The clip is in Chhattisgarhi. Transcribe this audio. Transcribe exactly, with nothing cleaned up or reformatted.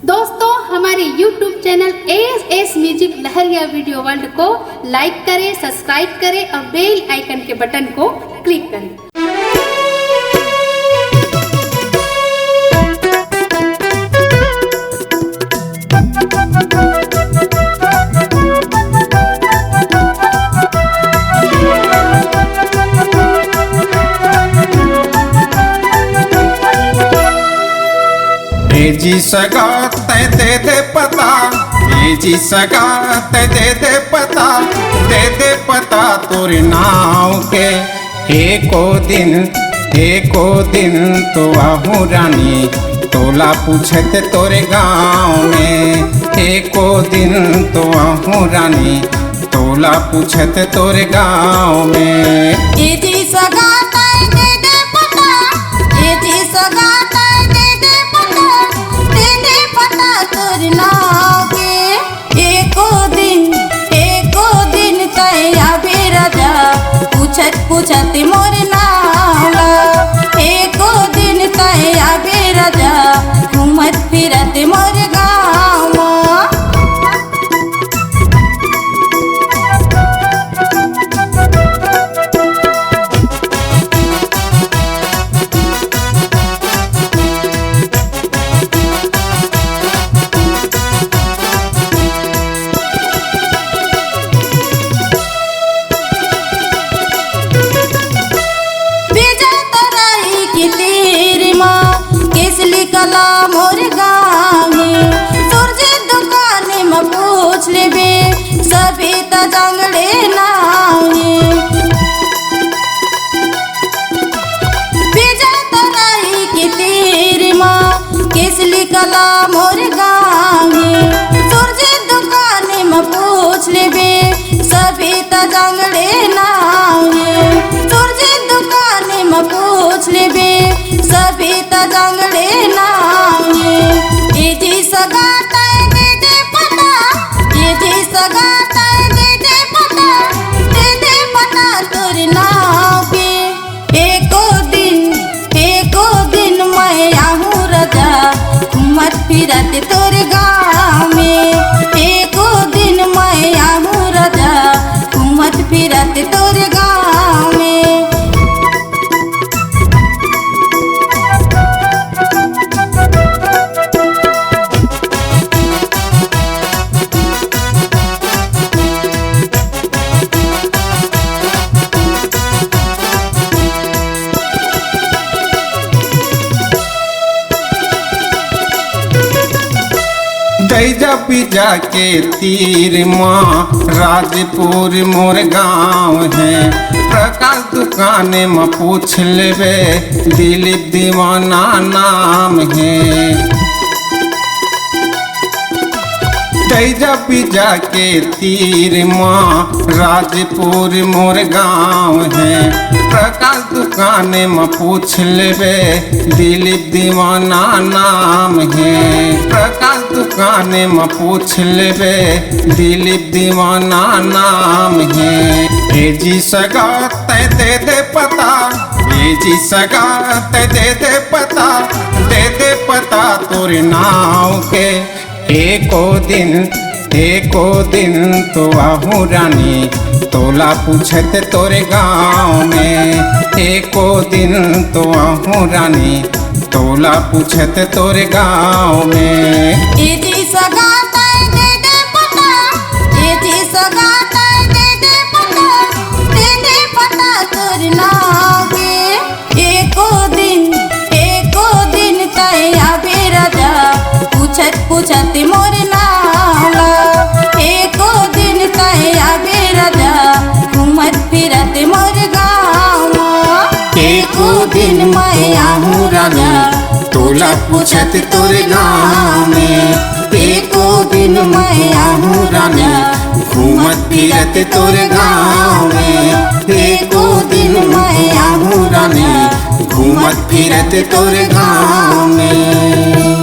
दोस्तों, हमारे YouTube चैनल ASS Music लहरिया वीडियो वर्ल्ड को लाइक करें, सब्सक्राइब करें और बेल आइकन के बटन को क्लिक करें। ए जी सगा तै दे दे पता, ए जी सगा तै दे दे पता, दे दे पता तोरे नाव के। एको दिन, एको दिन तो आहूँ रानी, तोला पूछत तोरे गाँव में। एको दिन तो आहूँ रानी, तोला पूछत तोरे गाँव में। ए जी सगा तै दे दे पता, ए जी सगा तै दे दे पता, दे दे पता तोर नाव के। एको दिन, एको दिन तै आबे राजा, पूछत पूछत मोर नाव ला। एको दिन तै आबे राजा, घूमत फिरत मोर गाँव मा। बीजा तराई के तीर मा, केसली कला मोर गाँव हे। सूरज दुकान मा पूछ लेबे, सभी त जांगड़े नाव हे। बीजा तराई के तीर मा, केसली कला मोर गाँव हे। सूरज दुकान मा पूछ लेबे, सभी त जांगड़े नाव हे। सूरज दुकान मा पूछ लेबे, सभी त जांगड़े नाव हे। ए जी सगा तै दे दे पता, ए जी सगा तै दे दे पता, दे दे पता तोर नाव के। एको दिन, एको दिन मैं आहूँ राजा, घूमत फिरत तोर गाँव में। एको दिन मैं आहूँ राजा, घूमत फिरत तोर गाँव में। दैजा बीजा के तीर मा, राजपुर मोर गाँव हे। प्रकाश दुकान मा पूछ लेबे, दिलीप दीवाना नाम हे। दैजा बीजा के तीर मा, राजपुर मोर गाँव हे। प्रकाश दुकान मा पूछ लेबे, दिलीप दीवाना नाम हे। प्रकाश दुकान मा पूछ लेबे, दिलीप दीवाना नाम हे। ए जी सगा तै दे दे पता, ए जी सगा तै दे दे पता, दे दे पता तोर नाव के। एको दिन, एको दिन तो आहूँ रानी, तोला पूछत तोर गाँव में। एको दिन तो आहूँ रानी, तोला पूछत तोर गाँव में। ए जी सगा तै दे दे पता, ए जी सगा तै दे दे पता, दे दे पता तोर नाव के। एको दिन, एको दिन तै आबे राजा, पूछत पूछत मोर नाव ला। एको दिन तै आबे राजा, घूमत फिरत मोर गाँव मा। एको दिन मैं आहूँ राजा, तोला पूछत तोर गाँव में। एको दिन मैं आहूँ रानी, घूमत फिरत तोर गाँव में। एको दिन मैं आहूँ रानी, घूमत फिरत तोर गाँव में।